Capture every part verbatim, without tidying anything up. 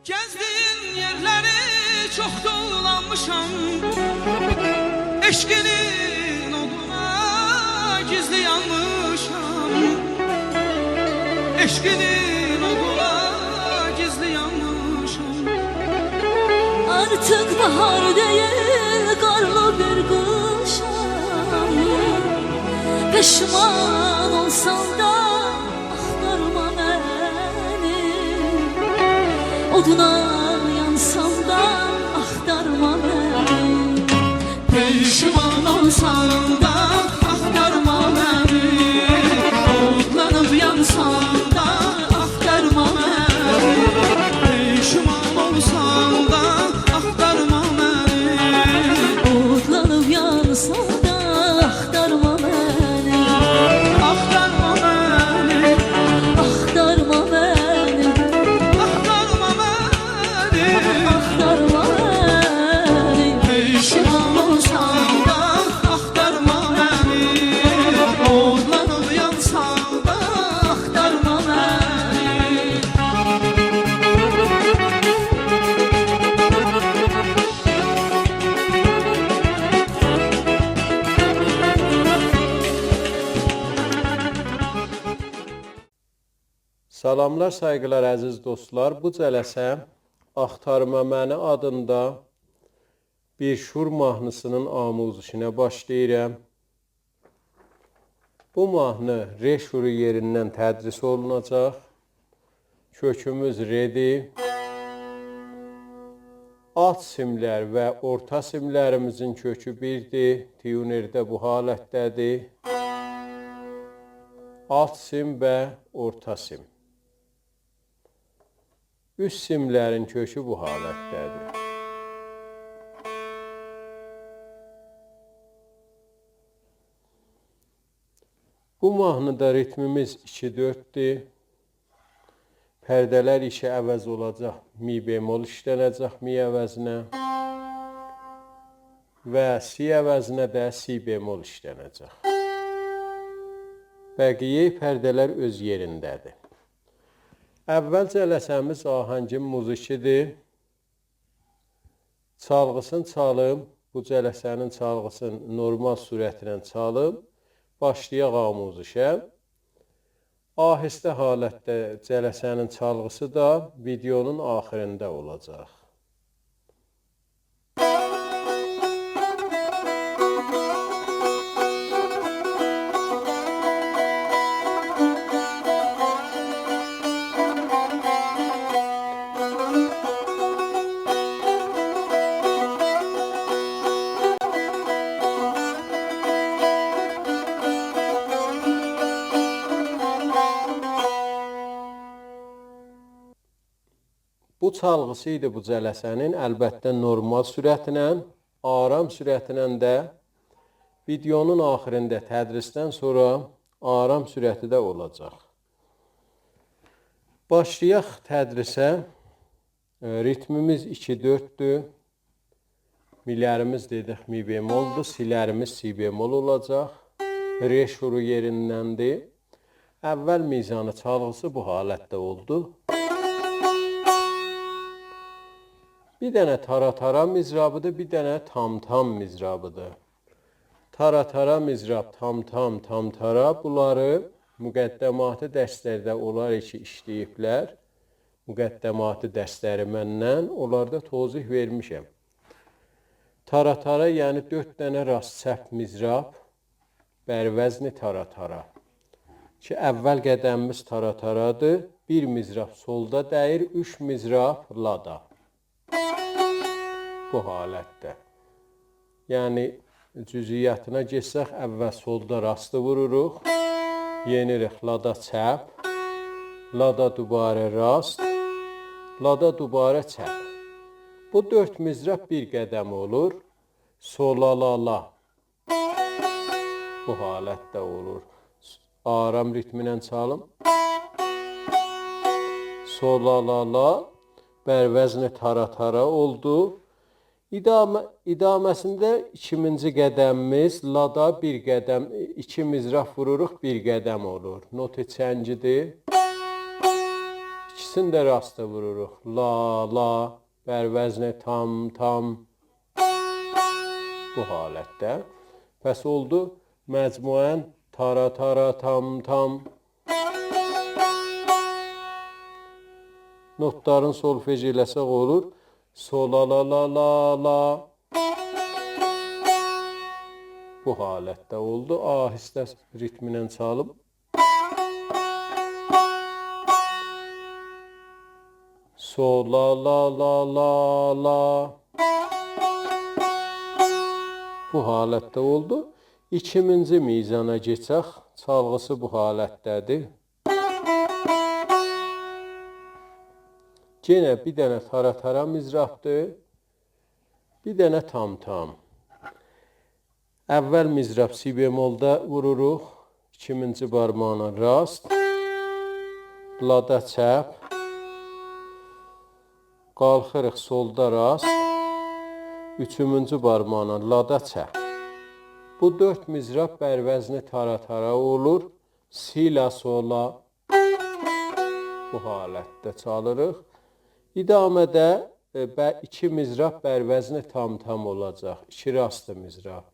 گزدیگین یئرلری چوخ دولانمیشام، عشقینین اودونا گیزلی یانمیشام، عشقینین اودونا گیزلی یانمیشام. آرتیق باهار دئییل، قارلی بیر قیشام. پشیمان اولسان دا، آختارما منی. اودونا یانسام دا، آختارما منی. پشیمان اولسان دا، آختارما منی. اودلانیب یانسام دا، آختارما منی. پشیمان اولسان دا، آختارما منی. اودلانیب یانسام دا، آختارما منی. آختارما منی. آختارما منی. آختارما منی. آختارما منی. پشیمان اولسان دا، آختارما منی. اودلانیب یانسام دا، آختارما منی. سلاملار، سایغیلار، عزیز دوستلار. بو جلسه «آختارما منی» آدیندا بیر شور ماهنی‌سینین آموزشینه باشلاییرام. بو ماهنی ر شورو یئریندن تدریس اولوناجاق. کؤکوموز ر‌دیر. آلت سیملر و اورتا سیملریمیزین کؤکو بیردیر. تیونرده بو حالتده‌دیر. آلت سیم و اورتا سیم. اوست سیملرین کؤکو بو حالتده‌دیر. بو ماهنیدا ریتمیمیز ایکی دؤرددور. پرده‌لر ایکی عوض اولاجاق. می بمل ایشلنه‌جک می عوضینه. و سی عوضینه ده سی بمل ایشلنه‌جک. بقیه پرده‌لر اؤز یئرینده‌دیر. اول جلسه‌میز آهنگین موزیکی‌دیر. چالغی‌سینی چالیم، بو جلسه‌نین چالغی‌سینی نورمال سرعتله چالیم. باشلایاق آموزشه. آهسته حالتده جلسه‌نین چالغی‌سی دا ویدئونون آخیریندا اولاجاق. بو چالغی‌سی ایدی بو جلسه‌نین. البته، نورمال سرعتله، آرام سرعتله ده ویدئونون آخیریندا تدریسدن سونرا آرام سرعتی ده اولاجاق. باشلایاق تدریسه. ائ، ریتمیمیز ایکی دؤرددور. می‌لریمیز دئدیک می بملدور، سی‌لریمیز سی بمل اولاجاق. ر شورو یئریندندیر. اول میزانی چالغی‌سی بو حالتده اولدو. بیر دنه تاراتارا مضرابی‌دیر، بیر دنه تام‌تام مضرابی‌دیر. تاراتارا مضراب، تام‌تام، تام‌تارا، بونلاری مقدماتی درسلرده اونلار کی ایشله‌ییبلر. مقدماتی درسلری مندن، اونلاردا توضیح وئرمیشم. تاراتارا، یعنی دؤرد دنه راست چپ مضراب، بر وزن تاراتارا. کی اول قدمیمیز تاراتارادیر، بیر مضراب سلدا دَییر، اوچ مضراب لادا. بو حالتده. یعنی، جزئیاتینا گئتسک، اول سلدا راستی ووروروق، یئنیریک لادا چپ، لادا دوباره راست، لادا دوباره چپ. بو دؤرد مضراب بیر قدم اولور. سولالالا. بو حالتده اولور. آرام ریتمینن چالیم. سولالالا، بر وزن تاراتارا اولدو. ادامه، ادامه‌سینده ایکیمینجی قدمیمیز لادا بیر قدم، ایکی مضراب ووروروق، بیر قدم اولور. نوت چنگی‌دیر. ایکی ایکیسینی ده راست ووروروق. لا، لا، بر وزن تام، تام. بو حالتده. پس اولدو مجموعاً تارا، تارا، تام، تام. نوتلارین سولفژ ائله‌سک اولور. سو، لا، لا، لا، لا، لا. بو حالتده اولدو. آهسته ریتمینن چالیم. سو، لا، لا، لا، لا، لا. بو حالتده اولدو. ایکیمینجی میزانا کئچک. چالغیسی بو حالتده‌دیر. یئنه بیر دنه تارا تارا مضرابدیر. بیر دنه تام تام. اول مضراب سی بملدا ووروروق. ایکیمینجی بارماغینان راست. لادا چپ. قالخیریق سولدا راست. اوچومونجو بارماغینان لادا چپ. بو دؤرد مضراب بر وزن تارا تارا اولور. سی، لا، سو، لا. بو حالتده چالیریق. ادامه‌ده، ائ، بر-، ایکی مضراب بر وزن تام تام اولاجاق. ایکی راست مضراب.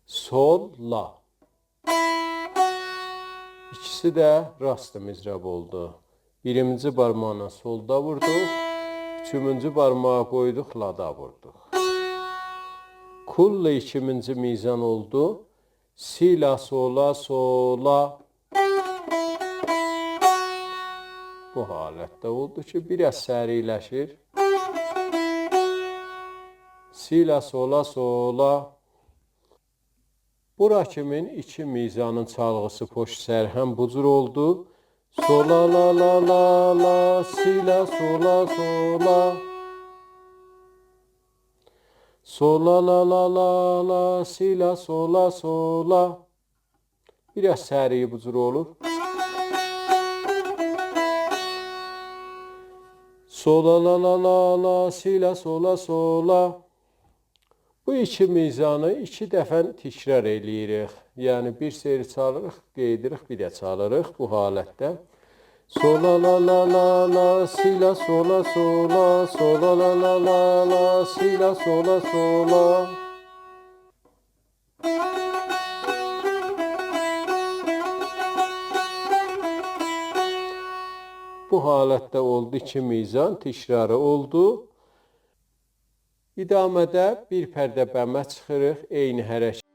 سول، لا. ایکیسی ده راست مضراب اولدو. بیرینجی بارماغینان سولدا ووردوق. اوچومونجو بارماغی قویدوق، لادا ووردوق. کل ایکیمینجی میزان اولدو. سی، لا، سو، لا، سو، لا. بو حالتده اولدو کی، بیر آز سریعلشیر. سی، لا، سو، لا، سو، لا. بورا کیمین ایکی میزانین چالغیسی پشت سر هم بو جور اولدو. سو، لا، لا، لا، لا، لا، سی، لا، سو، لا، سو، لا. سو، لا، لا، لا، لا، لا، سی، لا، سو، لا، سو، لا. بیر آز سریع بو جور اولور. سو، لا، لا، لا، لا، لا، سی، لا، سو، لا، سو، لا. بو ایکی میزانی ایکی دفعه تکرار ائله‌ییریک. یعنی بیر سری چالیریق، قئییدیریک، بیر ده چالیریق بو حالتده. سو، لا، لا، لا، لا، لا، سی، لا، سو، لا، سو، لا، سو، لا، لا، لا، لا، لا، سی، لا، سو، لا، سو، لا. بو حالتده اولدو کی، میزان تکراری اولدو. ادامه‌ده بیر پرده بمه چیخیریق، عینی حرکت.